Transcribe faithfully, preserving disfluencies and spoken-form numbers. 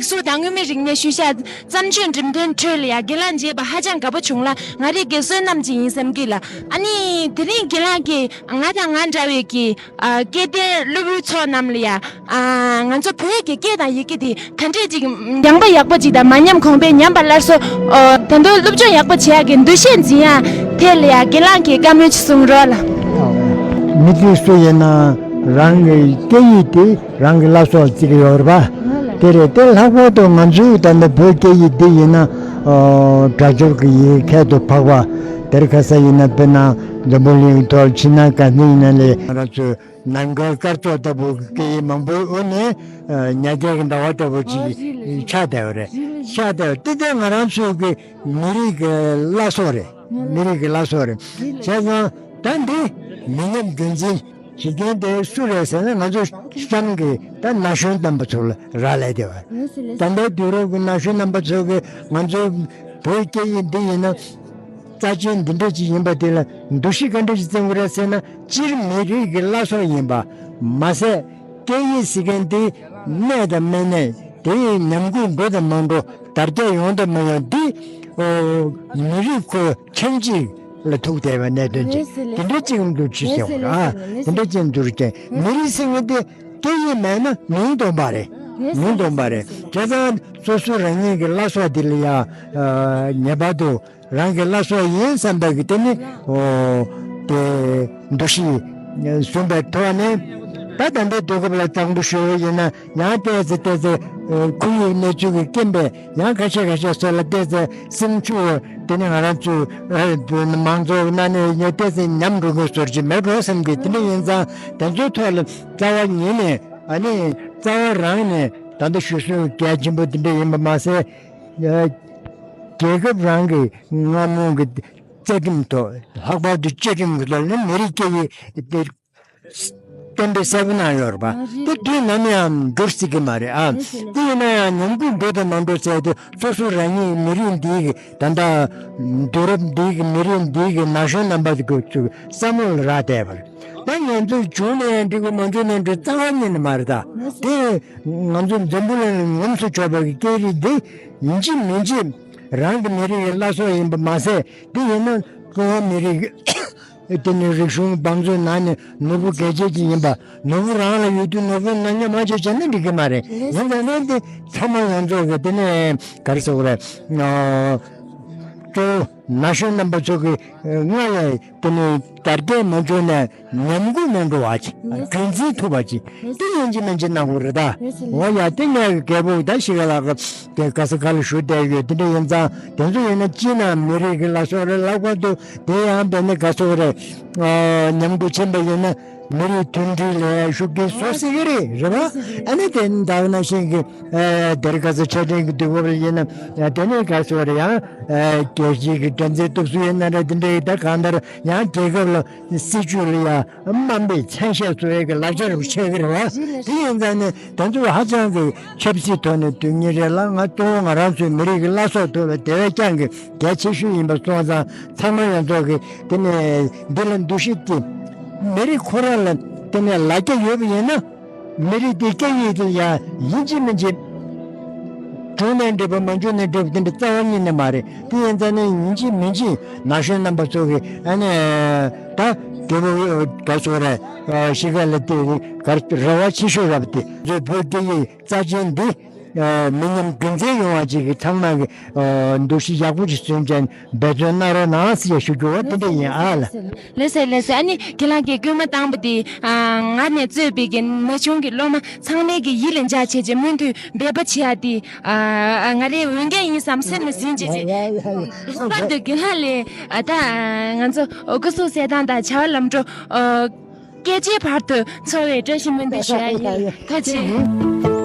སྒྲིག་འཛུགས་དང་མངོན་མིན་རིག་གནས་ཤུལ་བཞག་བརྩམས་ཆོས་འགྲེམས་སྟོན་ཁྲོད་ལ་ཡ་རྒན་ལགས་མཇལ་བ་ཧ་ཅང་དགའ་པོ་བྱུང་ལ། ང་རང་གི་བསོད་ནམས་ཅིག་ཡིན་བསམ་གི་ལ། ཨ་ནི་དེ་རིང་རྒན་ལགས་ཀྱིས་ང་དང་ང་འདྲ་བའི་གི་ཨ་སྐད་བརྡའི་སློབ་ཕྲུག་ཚོ་རྣམས་ལ་ཡ། ཨ་ང་ཚོ་བོད་ཀྱི་སྐད་དང་ཡི་གེ་དེ་ག་འདྲས་ཅིག་ཡངས་པ་ཡག་པོ་ཅིག་དང་མ་ཉམས་གོང་འཕེལ་ཉམས་པ་སླར་གསོ། ཨོ་ད་དུང་སློབ་སྦྱོང་ཡག་པོ་བྱེད་ཡག་གི་འདུ་ཤེས་འཛིན་ཡག་ཐད་ལ་ཡ་རྒན་ལགས་ཀྱིས་བཀའ་མོལ་ཅིག་གསུང་རོགས་ལ། མི་དེ་སུ་ཡིན་ན་རང་གི་སྐད་ཡིག་དེ་རང་གི་བླ་སྲོག་བརྩི་གི་ཡོད་རེད་པ། དེ་རེད། དེ་ལྷག་པར་དུ་ང་ཚོའི་ད་ལྟ་བོད་སྐད་ཡིག་འདི་ཡིན་ན་ཨོ་སྒྲ་སྦྱོར་གྱི་ཡིག་ཁྱད་དུ་འཕགས་པ། དེར་ཁ་ས་ཡིན་ན་དཔེར་ན་འཛམ་བུ་གླིང་ཐོག་ཕྱི་ནང་ག་ནས་ཡིན་ན་ལས་ང་རང་ཚོའི་ནམ་མཁའི་སྐར་ཚོགས་ལྟ་བུ་སྐད་ཡིག་མང་པོའི་དབུ་ནས་ཨ་ཉ་རྒྱལ་གྱི་ཟླ་བ་ལྟ་བུ་ཅིག་ཆགས་བསྡད་པ་རེད། ཆགས་བསྡད་པ་དེ་ལྟར་ང་རང་ཚོའི་གི་མི་རིགས་ཀྱི་བླ་སྲོག་རེད། མི་རིགས་ཀྱི་བླ་སྲོག་རེད། བྱས་ཙང་ད་འདི་མི་ཉམས་རྒྱུན་འཛིན་བྱེད་མཁན་དེ་སུ་རེད་ཟེར་ན་ང་ཚོ་གཤམ་གྱི་ད་ན་གཞོན་རྣམ་པ་ཚོ་ལ་རག་ལས་བསྡད་པ། ད་ལྟའི་དུས་རབས་ཀྱི་ན་གཞོན་རྣམ་པ་ཚོ་གི་ང་ཚོའི་བོད་སྐད་ཡིག་འདི་ཡིན་ན་རྩ་ཆེན་འདི་འདྲ་ཅིག་ཡིན་པ་དེ་ལ་འདུ་ཤེས་ག་འདྲ་ཞིག་བརྩོན་དགོས་རེད་ཟེར་ན། སྤྱིར་མི་རིགས་ཀྱི་བླ་སྲོག་ཡིན་པ་མ་ཟད། སྐད་ཡིག་ཟེར་མཁན་དེ་གནས་དང་མི་གནས། དེ་ཡི་ཉམས་རྒུད་འགྲོ་དང་མ་འགྲོ། དར་རྒྱས་ཡོང་དང་མ་ཡོང་། འདི་ཨོ་མི་རིགས་ཁོ་ཆགས་འཇིག་ལ་ཐུག་བསྡད་པའི་གནད་དོན་ཅིག་དེ་འདྲ་ཅིག་འདུག་ཅི་ཟེར་བ་རེད། དེ་འདྲ་ཅིག་འདུག་ཅེས། མི་རིགས་ཟེར་མཁན་དེ་སྐད་ཡིག་མེད་ན་མིང་སྟོན་པ་རེད། མིང་སྟོན་པ་རེད། བྱས་ཙང་སོ་སོ་རང་ཉིད་ཀྱི་བླ་སྲོག་དེ་ལ་ཡང་ངེས་པར་དུ་རང་གི་བླ་སྲོག་ཡིན་བསམ་པའི་གི་དེ་ནི་ཨོ་དེ་འདུ་ཤེས་བཟུང་བའི་ཐོག་ནས། ད་ད་ལྟའི་དུས་སྐབས་ལ་དྲང་པོ་ཞུ་བ་ཡིན་ན་ཡང་ཏོག་ཙམ་ཏོག་ཙམ་ཁོར་ཡུག་གནས་ཚུལ་གྱི་རྐྱེན་པས་ཡང་ཁ་ཤས་ཁ་ཤས་སོགས་ལ་ཏོག་ཙམ་སེམས་ཤུགས་དེ་ནི་ང་རང་ཚོའི་མང་ཚོགས་ནང་ནས་ཡང་ཏོག་ཙམ་ཉམས་འགྲོ་གི་བཟོ་ཅིག་མེད་འགྲོ་བསམ་གི། དེ་འདྲ་ཡིན་ཙང་དེ་ཚོའི་ཐོག་ལ་རྩ་བ་ཉིད་ནས་ཨ་ནི་རྩ་བ་རང་ནས་ད་ལྟ་ཞུ་སྲོལ་གལ་ཆེན་པོ་དེ་འདྲ་ཡིན་པ་མ་ཟད། རྒྱལ་ཁབ་རང་གི་སྔ་མོ་གི་རྩ་ཁྲིམས་ཐོག་ལྷག་པར་དུ་བཅའ་ཁྲིམས་ཀྱི་ཐོག་ནས་མི་རིགས་སྐད་ཡིག་དེ་གཏན་འབེབས་གསལ་པོ་གནང་ཡོད་རེད་པ། དེ་དུས་ནམ་ཡང་འགྱུར་སྲིད་ཀྱི་མ་རེད་ཨ། དེ་ཡིན་ན་ཡང་ཉམས་རྒུད་འགྲོ་དང་མ་འགྲོ་ཟེར་དུས་སོ་སོ་རང་ཉིད་མི་རིགས་འདིའི་གི་ད་ལྟ་དུས་རབས་འདིའི་གི་མི་རིགས་འདིའི་གི་ན་གཞོན་རྣམ་པ་ཚོའི་བསམ་བློ་ལ་རག་བསྡད་པ་རེད། ད་ང་ཚོས་བྱུང་ན་ཡང་འགྲིག་གི། མ་བྱུང་ན་འགྲིག་རྩ་བ་ཉིད་ནས་མ་རེད་ད། དེ་ང་ཚོ་འཛམ་བུ་གླིང་ལ་ངོམས་སུ་ཆོག་པའི་སྐད་རིགས་འདི་ཡིན་གཅིག་མིན་གཅིག་རང་གི་མི་རིགས་ཀྱི་བླ་སྲོག་ཡིན་པ་མ་ཟད། དེ་ཡིན་ན་ཀྲུང་ཧྭ་མི་རིགས་དེ་ནི་རིག་གཞུང་བང་མཛོད་ནང་ནས་ནོར་བུ་གལ་ཆེ་ཅིག་ཡིན་པ། ནོར་བུ་རང་ལ་ཡོད་དུས་ནོར་བུ་ནང་ཉམས་མ་བྱས་བྱས་ན་འགྲིག་གི་མ་རེད། ཡིན་ཙང་ནས་དེ་ཚང་མ་ང་ཚོ་གི་དེ་ནས་ག་རེ་ཟེར་དགོས་རེད། གཙོ་བོ་ན་གཞོན་རྣམ་པ་ཚོ་གི་སྔ་ལ་དེ་ནས་དར་རྒྱས་མ་བྱུང་ནས་ཉམས་རྒུད་མ་འགྲོ་བ་ཅིག་རྒྱུན་འཛིན་ཐུབ་པ་ཅིག་དེ་ཡིན་གཅིག་མིན་གཅིག་གནང་དགོས་རེད་ད། འོ་ཡ་དེ་ངའི་རྒད་པོ་ད་ཤི་ཁ་ལགས་ཀྱི་ག་ས་ག་ལ་བཞུགས་བསྡད་ཡོད། དེ་འདྲ་ཡིན་ཙང་དེ་ཚོ་ཡིན་ན་སྤྱིར་ན་མི་རིགས་ཀྱི་བླ་སྲོག་རེད། ལྷག་པར་དུ་དེ་ཡང་དཔེར་ན་ག་ཟེར་དགོས་རེད། ཉམས་རྒུད་ཕྱིན་པ་ཡིན་ན། མི་རིགས་མཐུན་སྒྲིལ་ལ་ཤུགས་རྐྱེན་བཟོ་སྲིད་ཀྱི་རེད། རེད་བ། ཨ་ནི་དེ་ད་ག་ནང་བཞིན་གྱི་ཨ་དེར་ག་ཚོད་ཆ་འཕྲིན་གྱི་དུས་བབ་ལ་ཡིན་ན་དེ་ནས་ག་ཚོད་རེད་ཡང་རྒྱལ་སྤྱིའི་གི་དྲན་རྩེད་གཏོང་ས་ཡིན་ན་རེད། དེ་འདྲའི་ད་གང་ལྟར་ཡང་རྒྱལ་ཁབ་ལ་སྲིད་ཇུས་ལ་ཡང་དམའ་འབེབས་མཚན་ཤས་བཟོ་ཡས་ཀྱི་ལག་ཆ་རུ་ཆགས་ཀྱི་རེད་བ། དེ་ཡིན་ཙང་ནས་ད་ཚོད་ཧ་ཅང་གི་ཆབ་སྲིད་ཐོག་ནས་དོན་གཉེར་རེད་ལ། ང་གཙོ་བོ་ང་རང་ཚོའི་མི་རིགས་ཀྱི་བླ་སྲོག་ཐོག་ལ་དེ་བས་ཀྱང་གི་གལ་ཆེ་ཤོས་ཡིན་པ་སོང་ཙང་། ཚང་མ་ཡོངས་རྫོགས་ཀྱིས་དེ་ནས་འདི་ལ་འདུ་ཤེས་ཀྱིས་མི་རིགས་ཁོ་རང་ལ་དེ་ནས་ལ་རྒྱ་ཡོད་པ་ཡིན་ན། མི་རིགས་དེ་སྐད་ཡིག་དེ་ཡང་ཡིན་གཅིག་མིན་གཅིག་བྱུང་ན་འགྲིག་པ། མ་བྱུང་ན་འགྲིག་པ་དེ་འདྲ་རྩ་བ་ཉིད་ནས་མ་རེད། དེ་ཡིན་ཙང་ནས་ཡིན་གཅིག་མིན་གཅིག་ན་གཞོན་རྣམ་པ་ཚོ་གིས་ཨ་ནི་ད་རྒད་པོ་ག་ཚོད་རེད། ཤི་ཁ་ལ་དེ་ག་རེ་བ་ཆེ་ཤོས་རབ་དེ་ཚོ་བོད་སྐད་ཡིག་རྩ་ཆེན་འདི། མི་ཉམས་རྒྱུན་འཛིན་ཡོང་བ་ཅིག་གི་ཚང་མ་གི་འདུ་ཤེས་ཡག་པོ་ཅིག་བཟུང་བྱས་འབད་བརྩོན་གནང་རོགས་གནང་ཟེར་ཞུ་རྒྱུ་བ་དེ་འདྲ་ཡིན་ཨ་ལ། ལགས་སེ་ལགས་སེ། ཨ་ནི་ཁྱེད་རང་གིས་སྐུལ་མ་བཏང་པ་དེ་ང་ནས་གཙོས་པའི་གི་ན་ཆུང་གི་སློབ་མ་ཚང་མས་གི་ཡིད་ལ་འཇགས་བྱས་རྗེས་མུ་མཐུད་འབད་པ་བྱེད་ཡ་དེ་ང་རའི་འོས་འགན་ཡིན་བསམ་སེམས་ལ་ཟིན་བྱས་རྗེས། ལྷག་པར་དུ་རྒན་ལགས་ལས་ད་ང་ཚོ་སྐུ་གཟུགས་གསལ་ཐང་དང་བྱ་བ་ལམ་འགྲོ། སྐད་ཆའི་བར་དུ་འཚོ་བའི་བཀྲ་ཤིས་སྨོན་འདུན་ཞུ་ཡ་ཡིན། ཐུགས་རྗེ་ཆེ།